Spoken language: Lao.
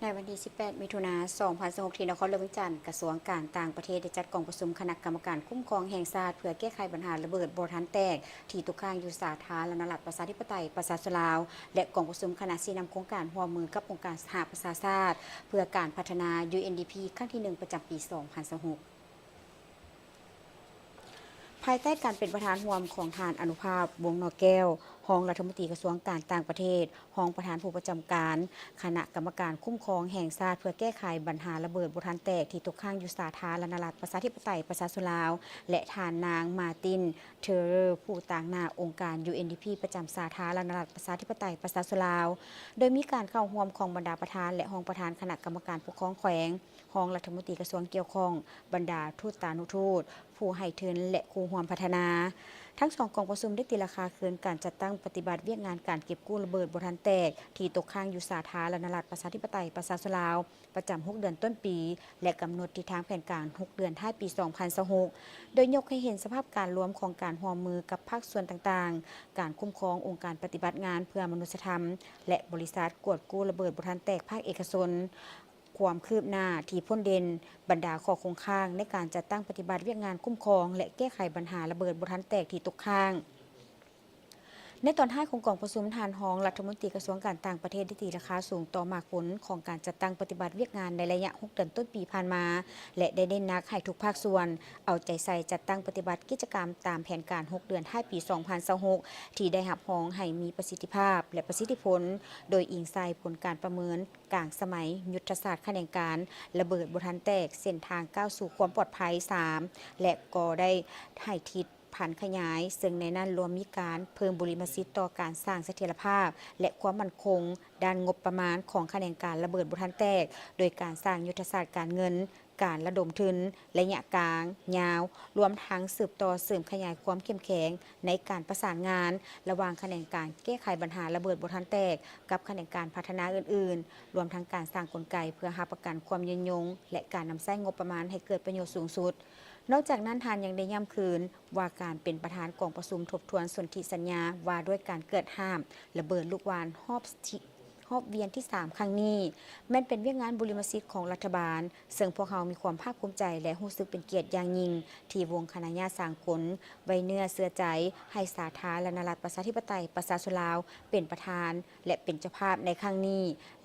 ໃນວັນທີສິບແປດ ມິຖຸນາ ສອງພັນຊາວຫົກ ທີ່ນະຄອນຫຼວງວຽງຈັນ, ກະຊວງການຕ່າງປະເທດໄດ້ຈັດກອງປະຊຸມຄະນະກຳມະການຄຸ້ມຄອງແຫ່ງຊາດ ເພື່ອແກ້ໄຂບັນຫາລະເບີດບໍ່ທັນແຕກທີ່ຕົກຄ້າງຢູ່ສາທາລະນະລັດ ປະຊາທິປະໄຕ ປະຊາຊົນລາວ ແລະ ກອງປະຊຸມຄະນະຊີ້ນຳໂຄງການຮ່ວມມືກັບອົງການສະຫະປະຊາຊາດ ເພື່ອການພັດທະນາ UNDP ຄັ້ງທີໜຶ່ງ ປະຈຳປີສອງພັນຊາວຫົກ. ພາຍໃຕ້ການເປັນປະທານຮ່ວມຂອງທ່ານ ອະນຸພາບ ວົງນໍແກ້ວ, ຮອງລັດຖະມົນຕີກະຊວງການຕ່າງປະເທດ, ຮອງປະທານຜູ້ປະຈຳການຄະນະກຳມະການຄຸ້ມຄອງແຫ່ງຊາດ ເພື່ອແກ້ໄຂບັນຫາລະເບີດບໍ່ທັນແຕກທີ່ຕົກຄ້າງຢູ່ສາທາລະນະລັດ ປະຊາທິປະໄຕ ປະຊາຊົນລາວ ແລະ ທ່ານນາງ ມາຕິນ ເທີເຣີ ຜູ້ຕາງໜ້າອົງການ UNDP ປະຈຳສາທາລະນະລັດ ປະຊາທິປະໄຕ ປະຊາຊົນລາວ, ໂດຍມີການເຂົ້າຮ່ວມຂອງບັນດາປະທານ ແລະ ຮອງປະທານຄະນະກຳມະການປົກຄອງແຂວງ, ຮອງລັດຖະມົນຕີກະຊວງກ່ຽວຂ້ອງ, ບັນດາທູດຕານຸທູດ, ຜູ້ໃຫ້ທຶນ ແລະ ຄູ່ຮ່ວມພັດທະນາ. ທັງສອງກອງປະຊຸມໄດ້ຕີລາຄາຄືນການຈັດຕັ້ງປະຕິບັດວຽກງານການເກັບກູ້ລະເບີດບໍ່ທັນແຕກທີ່ຕົກຄ້າງຢູ່ສາທາລະນະລັດ ປະຊາທິປະໄຕ ປະຊາຊົນລາວ ປະຈຳຫົກເດືອນຕົ້ນປີ ແລະ ກຳນົດທິດທາງແຜນການຫົກເດືອນທ້າຍປີສອງພັນຊາວຫົກ ໂດຍຍົກໃຫ້ເຫັນສະພາບການລວມຂອງການຮ່ວມມືກັບພາກສ່ວນຕ່າງໆ, ການຄຸ້ມຄອງ, ອົງການປະຕິບັດງານເພື່ອມະນຸດສະທຳ ແລະ ບໍລິສັດກວດກູ້ລະເບີດບໍ່ທັນແຕກພາກເອກະຊົນ. ຄວາມຄືບໜ້າທີ່ພົ້ນເດັ່ນ, ບັນດາຂໍ້ຄົງຄ້າງໃນການຈັດຕັ້ງປະຕິບັດວຽກງານຄຸ້ມຄອງ ແລະ ແກ້ໄຂບັນຫາລະເບີດບໍ່ທັນແຕກທີ່ຕົກຄ້າງ. ໃນຕອນທ້າຍຂອງກອງປະຊຸມ, ທ່ານຮອງລັດຖະມົນຕີກະຊວງການຕ່າງປະເທດໄດ້ຕີລາຄາສູງຕໍ່ໝາກຜົນຂອງການຈັດຕັ້ງປະຕິບັດວຽກງານໃນໄລຍະຫົກເດືອນຕົ້ນປີຜ່ານມາ ແລະ ໄດ້ເນັ້ນໜັກໃຫ້ທຸກພາກສ່ວນເອົາໃຈໃສ່ຈັດຕັ້ງປະຕິບັດກິດຈະກຳຕາມແຜນການຫົກເດືອນທ້າຍປີສອງພັນຊາວຫົກ ທີ່ໄດ້ຮັບຮອງໃຫ້ມີປະສິດທິພາບ ແລະ ປະສິດທິຜົນ, ໂດຍອີງໃສ່ຜົນການປະເມີນ ກາງສະໄໝ, ຍຸດທະສາດຂະແໜງການລະເບີດບໍ່ທັນແຕກ, ເສັ້ນທາງກ້າວສູ່ຄວາມປອດໄພ ສາມ ແລະ ກໍໄດ້ໃຫ້ທິດຜັນຂະຫຍາຍ, ເຊິ່ງໃນນັ້ນລວມມີການເພີ່ມບຸລິມະສິດຕໍ່ການສ້າງສະຖຽນລະພາບ ແລະ ຄວາມໝັ້ນຄົງດ້ານງົບປະມານຂອງຂະແໜງການລະເບີດບໍ່ທັນແຕກ ໂດຍການສ້າງຍຸດທະສາດການເງິນ, ການລະດົມທຶນໄລຍະກາງ, ຍາວ, ລວມທັງສືບຕໍ່ເສີມຂະຫຍາຍຄວາມເຂັ້ມແຂງໃນການປະສານງານລະຫວ່າງຂະແໜງການແກ້ໄຂບັນຫາລະເບີດບໍ່ທັນແຕກ ກັບຂະແໜງການພັດທະນາອື່ນໆ, ລວມທັງການສ້າງກົນໄກເພື່ອຮັບປະກັນຄວາມຍືນຍົງ ແລະ ການນຳໃຊ້ງົບປະມານໃຫ້ເກີດປະໂຫຍດສູງສຸດ. ນອກຈາກນັ້ນ, ທ່ານຍັງໄດ້ຢ້ຳຄືນວ່າການເປັນປະທານກອງປະຊຸມທົບທວນສົນທິສັນຍາວ່າດ້ວຍການເກີດຫ້າມລະເບີດລູກຫວ່ານຮອບທີ ຮອບວຽນທີສາມຄັ້ງນີ້ ແມ່ນເປັນວຽກງານບຸລິມະສິດຂອງລັດຖະບານ, ເຊິ່ງພວກເຮົາມີຄວາມພາກພູມໃຈ ແລະ ຮູ້ສຶກເປັນກຽດຢ່າງຍິ່ງ ທີ່ວົງຄະນະຍາດສາກົນໄວ້ເນື້ອເຊື່ອໃຈໃຫ້ສາທາລະນະລັດ ປະຊາທິປະໄຕ ປະຊາຊົນລາວ ເປັນປະທານ ແລະ ເປັນເຈົ້າພາບໃນຄັ້ງນີ້ ແລະ